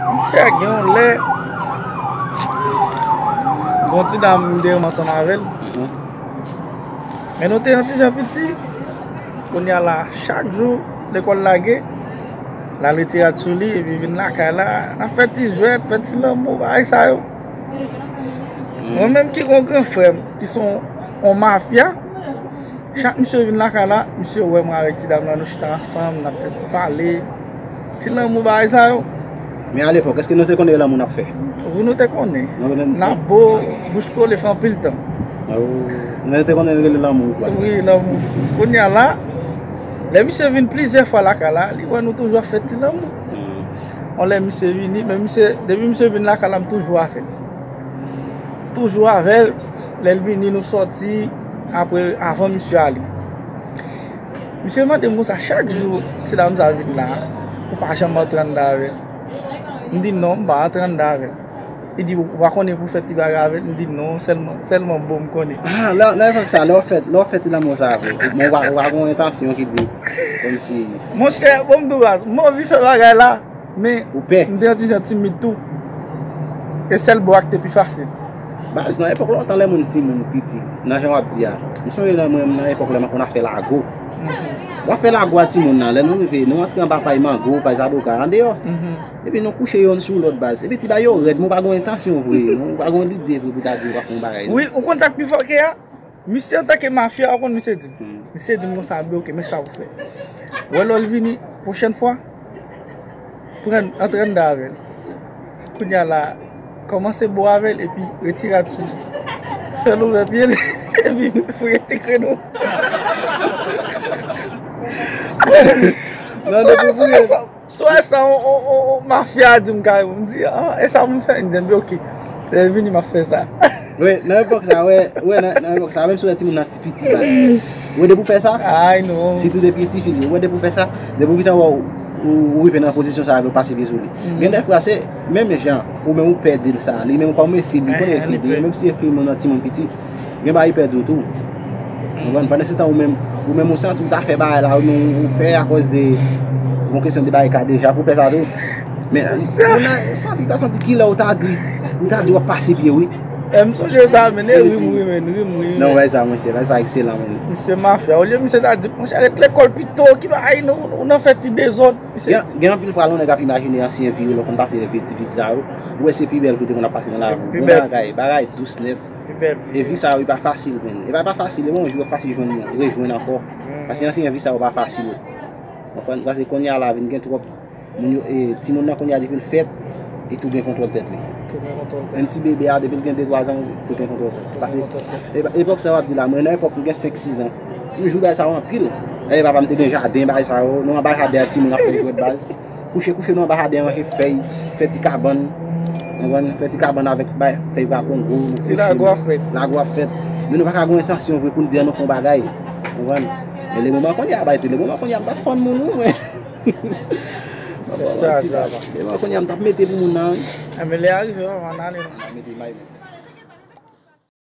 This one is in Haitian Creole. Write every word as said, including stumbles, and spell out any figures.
Monchè, gen yon lè, gon ti dam m te renmen ansanm avè l. Men nou te yon ti jan piti. Kounye a la, chak jou, lekòl lage, l al retire rad sou li, epi vin lakay la, n ap fè ti jwèt, fè ti lanmou, bagay sa yo. Mwen menm ki gon gran frè m, ki se yon, yon mafya, chak misye vin lakay la, misye wè mwen avèk ti dam lan, nou chita ansanm, n ap fè ti pale, ti lanmou, bagay sa yo. Men alepòk, èske nou te konnen lanmou n ap fè? Wi, nou te konnen. N ap bo, bouch kole, fè anpil tan. Oh, nou te konnen rele lanmou, kwa. Wi, lanmou. Kounye a la, lè misye vin plizyè fwa lakay la, li wè nou toujou ap fè ti lanmou. Yon lè misye vini, men misye, depi misye vin lakay la, m toujou avè l. Toujou avè l, lè l vini, nou sòti, apre, avan misye ale. Misye mande m konsa, chak jou ti dam sa vin la, ou pa janm antre anndan avè l? M di non, m pa antre anndan avè l. Li di, ou pa konnen pou fè ti bagay avè l? M di non, sèlman, sèlman bo m konnen. Ah, nan, nan epòk sa, lè w fè, lè w fè ti lanmou sa vre, men w pa, w pa gen yon entansyon ki di, kòmsi. Monchè, bon, m di w baz, m anvi fè bagay la, men ou pè. M te yon ti jan timid tou. E sèl bo a ki te pi fasil. Baz, nan epòk lontan, lè moun timoun piti, nan jan w ap di a, m sonje nan mwen, nan epòk lè m konn ap fè lago. W ap fè lago a timoun nan, lè nou rive, nou antre anba pay mango, pay zaboka, andeyò. Epi nou kouche yonn sou lòt baz. Epi ti bagay yo rèd, men w pa gen entansyon vre, non, w pa gen lide vre pou ta di w ap fè yon bagay, non. Wi, ou konn sa k pi fòke a? Misye antanke mafya, ou konn misye di m. Misye di m konsa, "Bro, ok, men sa pou fè. Wè lè l vini, pwochèn fwa, pran, antre anndan avè l." Kounye a la, kòmanse bo avè l, epi retire rad sou li. Fè l ouvè pye l, epi fouye ti kreno. Nan, nan, nan, nan. Swa sa, on, on, on, on mafya di m kare, m di, ah, e sa pou m fè? M di, ok. Lè l vini, m ap fè sa. Wi, nan epòk sa, wè, wè, nan, nan epòk sa, menm si w wè timoun nan ti piti, baz. Wè, depi w fè sa, ay, non. Sitou depi ti fi, wè, depi w fè sa, depi w gentan wè w, ou, ou rive nan pozisyon sa, ou pase pye sou li. Gen de fwa, se menm jan, ou menm ou pè di l sa, li menm kòm e fi l, li konnen e fi l, menm si e fi l, nan timoun piti. Gen bagay li pè di w tou. Ou konprann? Pandan se tan ou menm, ou menm ou santi ou ta fè bagay la, ou menm ou pè akoz de yon kesyon de bagay ka deja pou pè sa tou. Men, ou nan santi, ta santi kilè ou ta di, ou ta di w ap pase pye, wi. E m sonje sa, men, e ri m ri, men, ri m ri. Non, bagay sa, monchè, bagay sa ekselan, men. Misye mafya, olye misye ta di, monchè, ret lekòl pito, ki bagay, nou, nou nan fè ti dezòd. Gen, gen anpil fwa, lè yon nèg ap imajine ansyen vi yo, lè w konn pase nan festival sa yo, ou wè se pi bèl kote konn ap pase nan lavi. Bon bagay, bagay dous nèt. E vi sa yo, e pa fasil, men. E pa, pa fasil, e bon, jou fasil jwenn, rejwenn ankò. Paske ansyen vi sa yo pa fasil. Konprann? Paske kounye a la, vin gen twòp moun yo, e, timoun nan kounye a depi l fèt, li tou gen kontwòl tèt li. Tou gen kontwòl tèt. Menm ti bebe a, depi l gen de twa zan, li tou gen kontwòl tèt. Paske, e, epòk sa w ap di la, mwen nan epòk m gen senk sis zan. M jwe bagay sa yo anpil. E papa m te gen jaden, bagay sa yo. Nou anba jaden a, timoun ap fè jwèt baz. Kouche, kouche nou anba jaden an, ranje fèy, fè ti kabann. Ou konprann? Fè ti kabann avèk bay, fèy bwa kongo, nou kouche. Ti lago ap fèt. Lago ap fèt. Men nou pa ka gen entansyon vre pou n di an nou fè yon bagay. Ou konprann? Men le moman kounye a, bay tou, le moman kounye a, m t ap fann moun, wi, mwen. M ap fann ti bagay. Le moman kounye a, m t ap mete pou moun nan, wi. Enben, lè a rive, papa, n ale non. M ap mete may, men.